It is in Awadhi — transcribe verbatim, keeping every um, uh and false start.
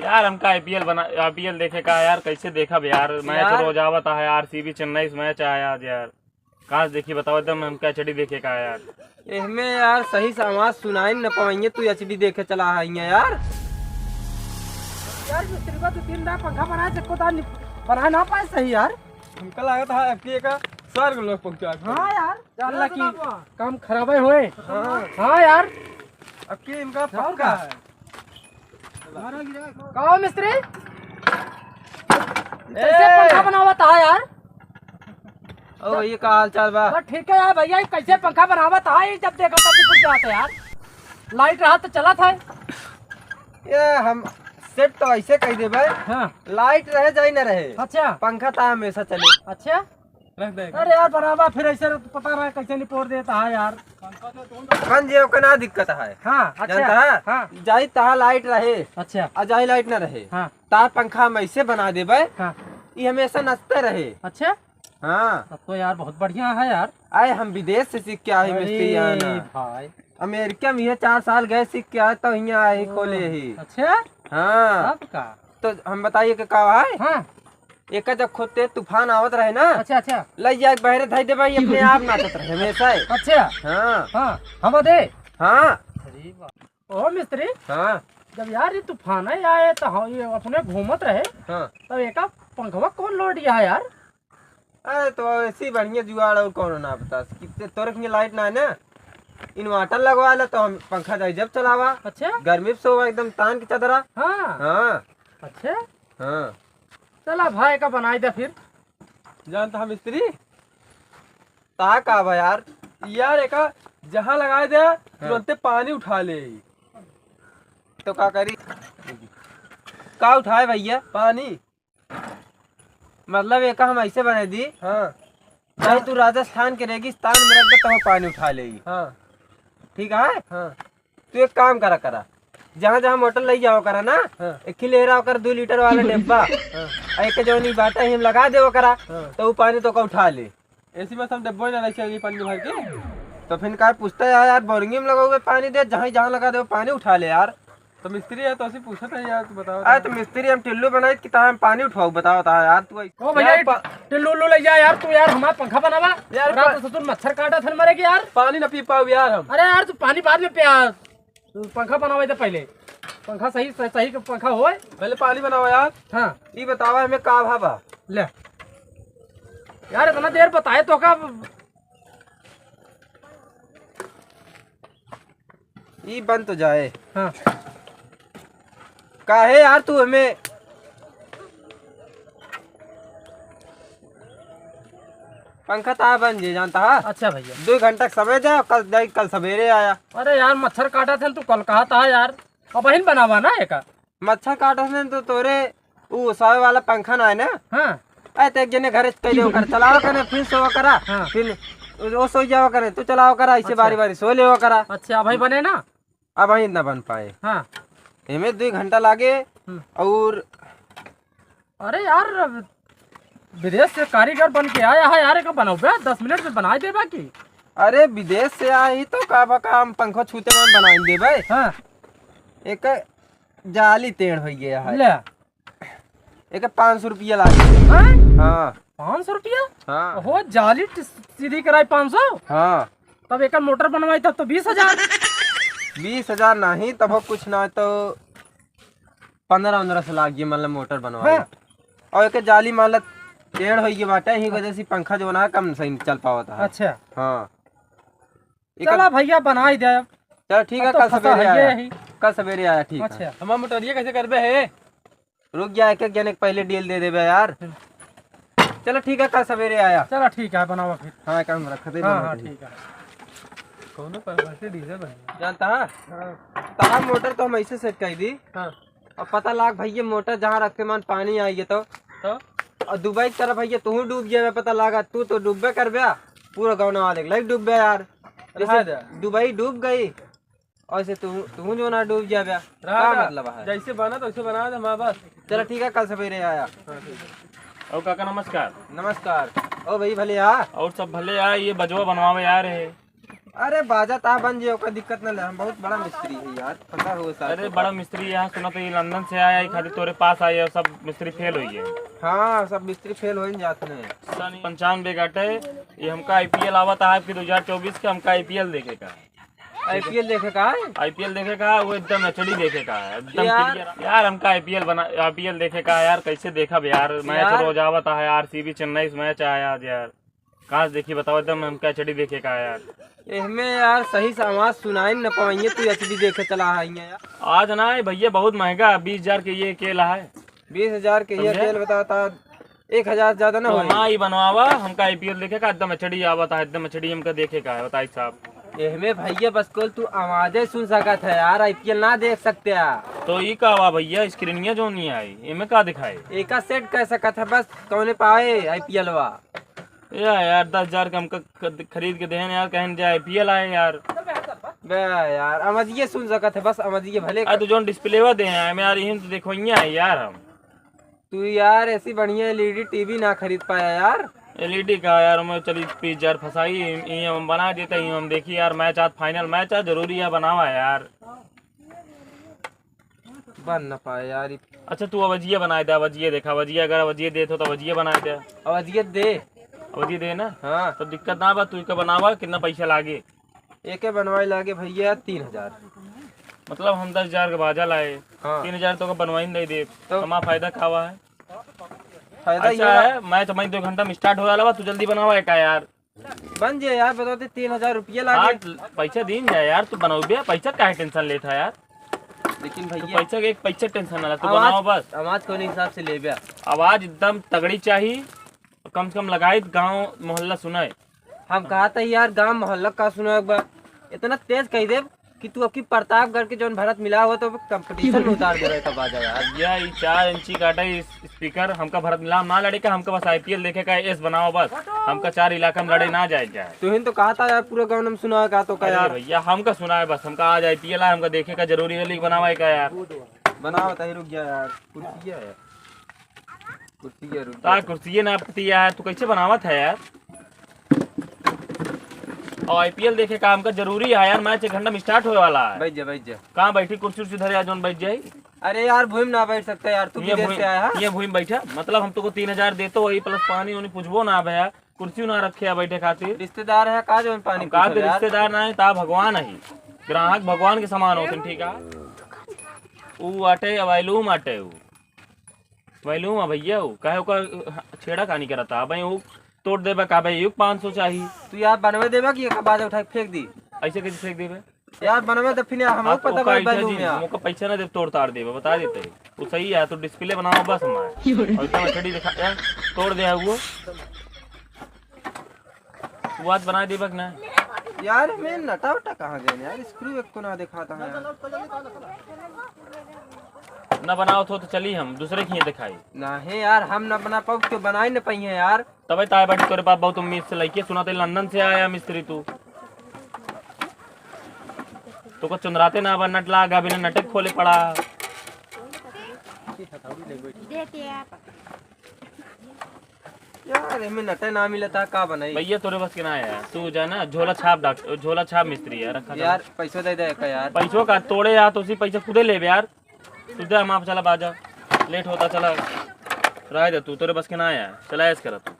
यार, हमका आईपीएल बना, आईपीएल देखे का यार, कैसे देखब यार? मैच यार। रोज आवत है, आरसीबी चेन्नई से मैच आया आज यार। कहाँ से देखी बताओ, एकदम हमका एचडी देखे का यार। एहमे यार सही से आवाज सुनाई न पाएंगे, तू एचडी देखे चला है यार। यार, मिस्त्री बा दो तीन दाँय पंखा बनाए, एको दाँय नि-, बनाए ना पाए सही यार। हमका लागत है अबकी एका स्वर्ग लोक पहुँचा के। हाँ यार, जानला कि काम खराबे होए। हाँ। हाँ यार। अबकी इनका और पक्का का? है। का हो मिस्त्री? कैसे ए! पंखा बनावत है यार? ओ भैया, का हाल चाल बा? बस ठीक है यार भैया, ये कैसे पंखा बनावत है? ये जब देखो तब बिगड़ जात है यार। लाइट रहा तो चलत है। ये हम सेट तो ऐसे कह देबे। हाँ। लाइट रहे चाहे न रहे, अच्छा। पंखा तो हमेशा चले। अच्छा। रख दे। अरे यार, बराबर फिर ऐसे पता रहे कैसे निपोर देता है यार। बन जे, ओकर ना दिक्कत है। हाँ, अच्छा। जानता है? हाँ। जाई तहाँ लाइट रहे, अच्छा। और जाई लाइट ना रहे, हाँ। तार पंखा हम ऐसे बना देबे, हाँ। ये हमेशा नचते रहे। अच्छा। हाँ। तब तो यार बहुत बढ़िया है यार। आए हम विदेश से सीख के आए अरे मिस्त्री यहाँ ना। भाई। अमेरिका में ये चार साल गए सीख के आए, तो यहाँ आए ही ओ, खोले ही। अच्छा। हाँ। तब का? तो हम बताइए कि का है? हाँ। एका जब खोदते तूफान आवत रहे ना, अच्छा, अच्छा। लइ जाके बहरे धइ दे भाई, अपने आप नाचत रहे हमेशा ही। अच्छा। हाँ। हाँ, हवा दे। हाँ। अरे वाह। ओ मिस्त्री, हाँ। जब यार ये तूफान है आए तो हाँ, ये अपने घूमत रहे, हाँ। तब एका पंखवा कौन लोड दिया है यार? अरे तो ऐसी बढ़िया जुगाड़ और कौन ना बता, कितने तोरे के लाइट ना है ना, इन्वर्टर लगवा ले तो हम पंखा जाई जब चलावा। अच्छा। गर्मी से सोवा एकदम तान के चदरा। हाँ। हाँ। अच्छा। हाँ। चला भाई का बनाई दे फिर। जानता हम मिस्त्री? ता का बा यार? यार एका जहाँ लगाए दे, हाँ। तुरंते पानी उठा ले। तो का करी? का उठाए भैया? पानी। मतलब एका हम ऐसे बना दी, हाँ। चाहे तू राजस्थान के रेगिस्तान में रख दे, तो पानी उठा ले। हाँ। ठीक है? हाँ। तू एक काम करा करा, जहाँ जहाँ मोटर लइ जावा करा ना, हाँ। एक ही लेहरा ओकर दो लीटर वाला डिब्बा, हाँ। आ एक जौन ई बाटा ही हम लगा देवा करा, हाँ। तो वो पानी तो का उठा ले। ऐसी बात हम डिब्बो ही ना रखे अभी पानी भर के। तो फिर का पूछता है यार, बोरिंग में लगा हुआ पानी दे, जहाँ जहाँ लगा दे वो पानी उठा ले यार। तो मिस्त्री है तो ऐसे पूछत है यार, तू बताओ अरे तो। तो मिस्त्री हम टिल्लू बनाई कि ताहा हम पानी उठवाऊ, बताओ ताहा यार तू। ओ भैया, ये पा- टिल्लू उल्लू लइ जा यार, तू यार हमारा पंखा बनावा। यार रात पा- में ससुर मच्छर काटा थन मरे के यार। पानी ना पी पाऊ यार हम। अरे यार तू पानी बाद में पिया, तू पंखा बनावे दे पहले। पंखा सही, सही, सही के पंखा होए। पहले पानी बनावा यार। हाँ। ई बतावा हमें का भावा? ले यार इतना देर बताए तो का? ई बन तो जाए। हाँ। काहे यार तू हमें पंखा ता बन जे जानता है? अच्छा भैया। दो घंटा के समय दे, कल, कल सवेरे आया। अरे यार मच्छर काटा थे तू कल कहा था यार, अब बहिन बनावा ना एका। मच्छर काटा थे तो तोरे ऊ सोए वाला पंखा ना है ना? हाँ। अरे तो एक जने घरे कह दे ओकर चलावा करे, फिर सोवा करा, हाँ। फिर वो सो जावा करे, तू चलावा करा, ऐसे अच्छा। बारी बारी सो लेवा करा। अच्छा, अबहीं बने ना? अबहीं ना बन पाए। हाँ। एमे दो घंटा लागे। हम्म। और अरे यार, विदेश से कारीगर बन के आया है यार, एक बनाओ बे, दस मिनट में बनाई देबा की? अरे विदेश से आई तो का बा, का हम पंखा छूते में बनाई देबे। हाँ। एक जाली टेढ़ हो गया है। ले। एक पाँच सौ रुपया लागे। हाँ? हाँ। पाँच सौ रुपया? हाँ। हो, जाली ट-, सीधी कराई पाँच सौ? हाँ। तब एक मोटर बनवाई तब तो बीस हजार। बीस हजार नहीं, तब वो कुछ ना तो पन्द्रह उन्द्रह सौ लाग गए, मतलब मोटर बनवाई। हाँ। और एक जाली मतलब टेढ़ हो गई बाटे, यही वजह से पंखा जो ना कम सही चल पावत है। अच्छा। हाँ। एक चला भैया बनाई दे अब। चल ठीक अब है, तो कल फंसा सवेरे है आया। यही। कल सवेरे आया, ठीक है। अच्छा। हमार मोटरिया कैसे करबे है? रुक जा, एक एक जने के पहले डील दे देबे यार। चलो ठीक है, कल सवेरे आया। चलो ठीक है, बनावा फिर। हाँ, काम रख दे, हाँ, बनावा हाँ, फिर। ठीक है। कौनो पर से डीजल बन। जानता है? हाँ। तार मोटर तो हम ऐसे सेट कर दी। हाँ। अब पता लाग भैया, मोटर जहाँ रखे मन पानी आई है तो। तो? और दुबई की तरफ भैया तू डूब गया, पता लागा तू तो डूबे कर बे, पूरा गाँव वाले लाइक डूब बे यार। अरे जैसे हाँ जा। दुबई डूब गई, ऐसे तू, तू जो ना डूब जाबे। रहा का था, मतलब है? जैसे बना तो वैसे बना दे हमारे पास। चलो ठीक है, कल सवेरे आया। हाँ, ठीक है। और काका नमस्कार। नमस्कार। ओ भाई भले आ। और सब भले आ, ये बजवा बनवावे आ रहे। अरे बाजा ता बन जे, ओकर दिक्कत न ले, हम बहुत बड़ा मिस्त्री है यार, पता हो साहब अरे को। बड़ा मिस्त्री यहाँ सुना तो ये लंदन से आया है, खातिर तोरे पास आए और सब मिस्त्री फेल हो गए। हाँ, सब मिस्त्री फेल हो ही जात ने। सन पंचानबे का है, ये हमका आईपीएल आवत है आपके दो हज़ार चउबीस के, हमका आईपीएल देखे का। आईपीएल देखे का है? आईपीएल देखे का, वो एकदम एचडी देखे का है, एकदम यार। Clear। यार हमका आईपीएल बना, आईपीएल देखे का है यार, कैसे देखब यार, मैच यार। रोज आवत है, आरसीबी चेन्नई से मैच आया आज यार। कहाँ से देखी बताओ, एकदम हमका एचडी देखे का है यार। एहमे यार सही से आवाज सुनाई न पाइए, तू एचडी देखे चला है यार। आज ना है भैया, बहुत महंगा, बीस हजार के ये केला है। बीस हजार के ये समझे? केल बताता, एक हजार ज्यादा ना तो होई? हाँ, ये बनवावा, हमका आईपीएल देखे का, एकदम एचडी आवत है, एकदम एचडी हमका देखे का है, बताई साहब। एहमे भैया बस केवल तू आवाजे सुन सकत है यार, आईपीएल ना देख सकते हैं। तो ई का हुआ भैया, स्क्रीनिया जो नहीं आई, एमे का दिखाई? एका सेट कर सकत है बस, कौने पावे आईपीएल वा। या यार, दस हजार के हमका ख-, खरीद के देहन यार, कहन जे आईपीएल आए यार। बे यार, आवाजिए सुन सकत है बस, आवाजिए भले। आ, तू जौन डिस्प्लेवा दे हैं, एमे यार, इहिन तो देखो, इहाँ है यार हम। तू यार ऐसी बढ़िया एलईडी टीवी ना खरीद पाया यार। एलईडी का यार, मैं चली बीस हजार फंसाई, ये हम बना देते ही, हम देखी यार, मैच आज फाइनल मैच है, जरूरी है बनावा यार। बन ना पाए यार। अच्छा तू अवजिया बनाए दे, अवजिया देखा, अवजिया अगर अवजिया देत हो तो अवजिया बनाए दे। अवजिया दे। अवजिया दे ना? हाँ। तो दिक्कत ना बा, तू इका बनावा, कितना पैसा लागे? एके बनवाई लागे भैया तीन हजार। मतलब हम दस हजार के बाजा लाए, हाँ। तीन हजार तो का बनवाई नहीं दे, तो? हमारा फायदा का हुआ है? फायदा अच्छा ये बा है, मैच हमारी दो घंटा में स्टार्ट हो वाला बा, तू जल्दी बनावा एका यार। बन जे यार, बताते तीन हजार रुपया लागे। आज पैसा दीन जाए यार, तू बनौबे, पैसा काहे टेंशन लेत है यार? लेकिन तू भैया पैसा के एक पैसा टेंशन ना ला, तू आवाज, बनावा बस। आवाज कौन हिसाब से लेबे? आवाज एकदम तगड़ी चाहिए, कम से कम लगाई गांव मोहल्ला सुनाए। हम कहा था यार, गांव मोहल्ला का सुनाए बा, इतना तेज कह देब कि तू अबकी प्रतापगढ़ के जौन भरत मिला हुआ तो कंपटीशन में उतार देवे का बाजा यार। या ई चार इंची काटा ई स्पीकर, हमका भरत मिलाप ना लड़े का, हमका बस आईपीएल देखे का, एस बनावा बस, हमका चार इलाका में लड़े ना जाए का है। तुहिन तो कहा था यार, पूरा गाँव में सुनावे का तो का अरे यार। भैया, हमका सुनाए बस, हमका आज आईपीएल है, हमका देखे का जरूरी है, लीग बनावा का यार। बनावा ताही रुक गया यार, कुर्सी है यार, कुर्सी है रुक का गया। कुर्सी ना पतिया है, तू कैसे बनावत है यार? और आईपीएल देखे का हमका जरूरी है यार, मैच एक घंटा में स्टार्ट होए वाला है। बैठ जा, बैठ जा। कहाँ बैठी, कुर्सी उर्सी धरे आ जौन बैठ जाई। अरे यार, भूमि ना बैठ सकता यार, तू ये विदेश भूमि, से आया है? ये भूमि बैठा, मतलब हम तो को तीन हजार देतो वही प्लस पानी उनी पूछबो ना भैया, कुर्सी ना रखे है बैठे खातिर। रिश्तेदार है का जौन पानी हम कहा पूछल यार? रिश्तेदार ना है, ता भगवान है, ग्राहक भगवान के समान होते हैं, ठीक है? ऊ आटे, वैलूम आटे ऊ। वैलूम है भैया ऊ, काहे ओकर छेड़ा खानी करता? अबे ऊ तोड़ देबा का भाई, ऊ पाँच सौ चाही। तू यार बनवे देबा कि एक बाजा उठा के फेंक दी? ऐसे कैसे फेंक देबे? यार बनवे तो फिर हम आप पता ओका कर ऐठा बैलूम जी, यार। हम ओका पैसा ना दे, तोड़ तार देबे, बता देते हैं। तू सही है, तू डिस्प्ले बनावा बस हमारे। और इतना छड़ी दिखा यार, तोड़ दे है वो। तू आज बना देबा कि ना? यार मैं नटा उटा कहाँ गए यार, स्क्रू एक को ना दिखाता है यार। ना बनाओ तो, तो चली हम दूसरे की दिखाई। नहीं यार, हम ना बना पाओ, क्यों बनाई ना पाई है यार। तबे ताए बाटी तोरे पास बहुत उम्मीद से लइके सुना थे लंदन से आया मिस्त्री तू। तो को चुंदराते ना बा, नट लागा बिना नटे खोले पड़ा। देते आप। यार एमे नटे ना मिलता, का बनाई? भैया तोरे बस के ना है यार, तू जा ना झोला छाप डॉक्टर, झोला छाप मिस्त्री यार, रखा यार। पैसो दे दे का यार। पैसों का तोड़े यार, तो उसी पैसा खुदे लेबे यार। तू जा, हम आप चला बाजा, लेट होता, चला। रह दे तू, तोरे बस के ना आया, चला ऐस करा तू।